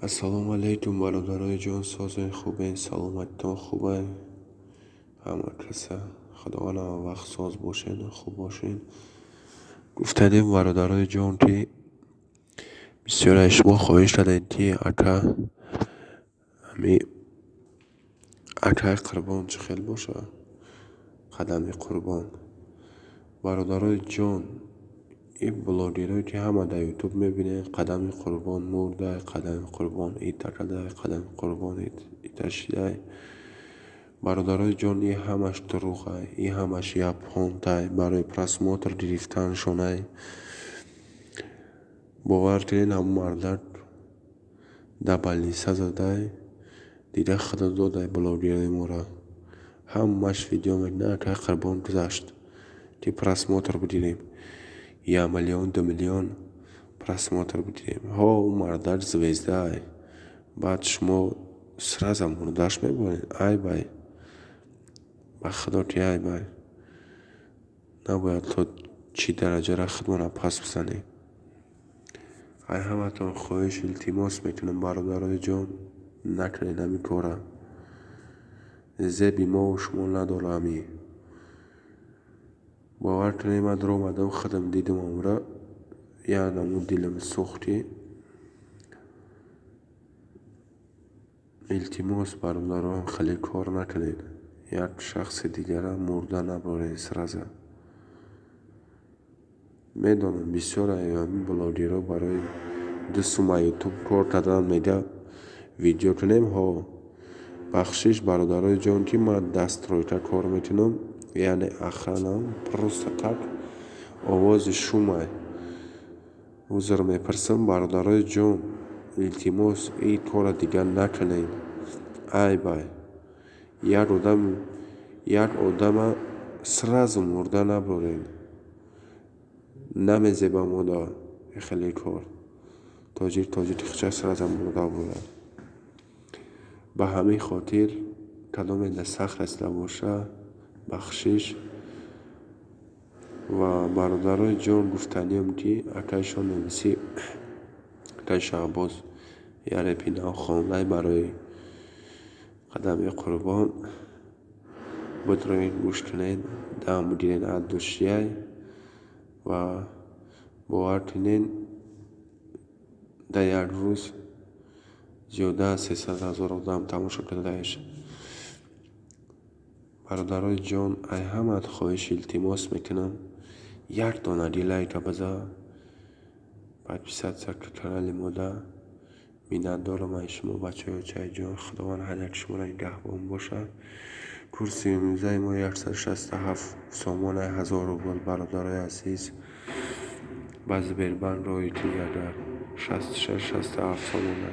Ассалому алайкум, бародарои ҷон, созен, хубен, саломатитон хубай? Ҳама каса Худованд ҳама вақт соз бошен, хуб бошен. Гуфтанем, бародарои ҷон, ки бисёре аз шумо хоҳиш кардем, ки ака, ҳами акаи Қурбон чӣ хел боша, қадами Қурбон. Бародарои ҷон, ин блогерое, ки ҳама дар Ютуб мебинед, қадами Қурбон мурдай, қадами Қурбон ита кадай, қадами Қурбон ита шидай. Бародарои ҷон, ин ҳамаш дурӯғай, ин ҳамаш як понтай барои просмотр гирифтаншонай. Бовар кунед, ҳамун мардак дар больница задай, дида худо додай блогерои моро. Ҳамаш видео мекунад, акаи Қурбон гузашт, ки просмотр бигирем. 1 миллион, 2 миллион просмотр бигирем. Ҳо, ӯ мардак звезда й. Баъд шумо сразу мурдаш мебаред. Айбай. Ба худо ки айбай. Набояд то чӣ дараҷара худмонро пас бизанем. Ай ҳаматон хоҳиш, илтимос мекунам, бародарои ҷон, накунед ҳамин корра. Зеби мову шумо надора ҳамин. Бовар кунед, ман даромадам, худам дидам амра, як намуд дилам сӯхт, ки илтимос, бародарон, хеле кор накунед. Як шахси дигара мурда набаред сразу. Медонам, бисёре ҳамин блогерҳо барои 2 сума Ютуб кор кардан мега видео кунем. Ҳо, бахшиш, бародарои ҷон, ки ман дастройка кор мекунам, яъне охрана, просто так овози шумай. Узр мепурсам, бародарои ҷон, илтимос, ин корро дигар накунед. Айбай. Як одам, як одама сразу мурда набаред. Намезеба мода хеле кор. Тоҷик тоҷики хича сразу мурда бурад. Ба ҳамин хотир кадоме дар сахт расида боша, бахшиш. Ва, бародарои ҷон, гуфтаниям, ки акайшон нависӣ, акаи Шаҳбоз як репи нав хондай барои қадами Қурбон. Бидроед, гӯш кунед, дам бигиред аз душияй ва бовар кунед, дар як рӯз зиёда аз 300 000 одам тамошо кардааш. Бародарои ҷон, ай ҳамат хоҳиш, илтимос мекунам, як донаги лайка биза, подписаться канали мода. Миннатдорам аз шумо, бачаҳои очаи ҷон. Худованд ҳар яки шуморо нигаҳбон бошад. Курси имрӯзаи мо 167 сомонаи 1000 рубл, бародарои азиз. Ба Сбербанк роҳӣ кунӣ, агар 66, 67 сомона.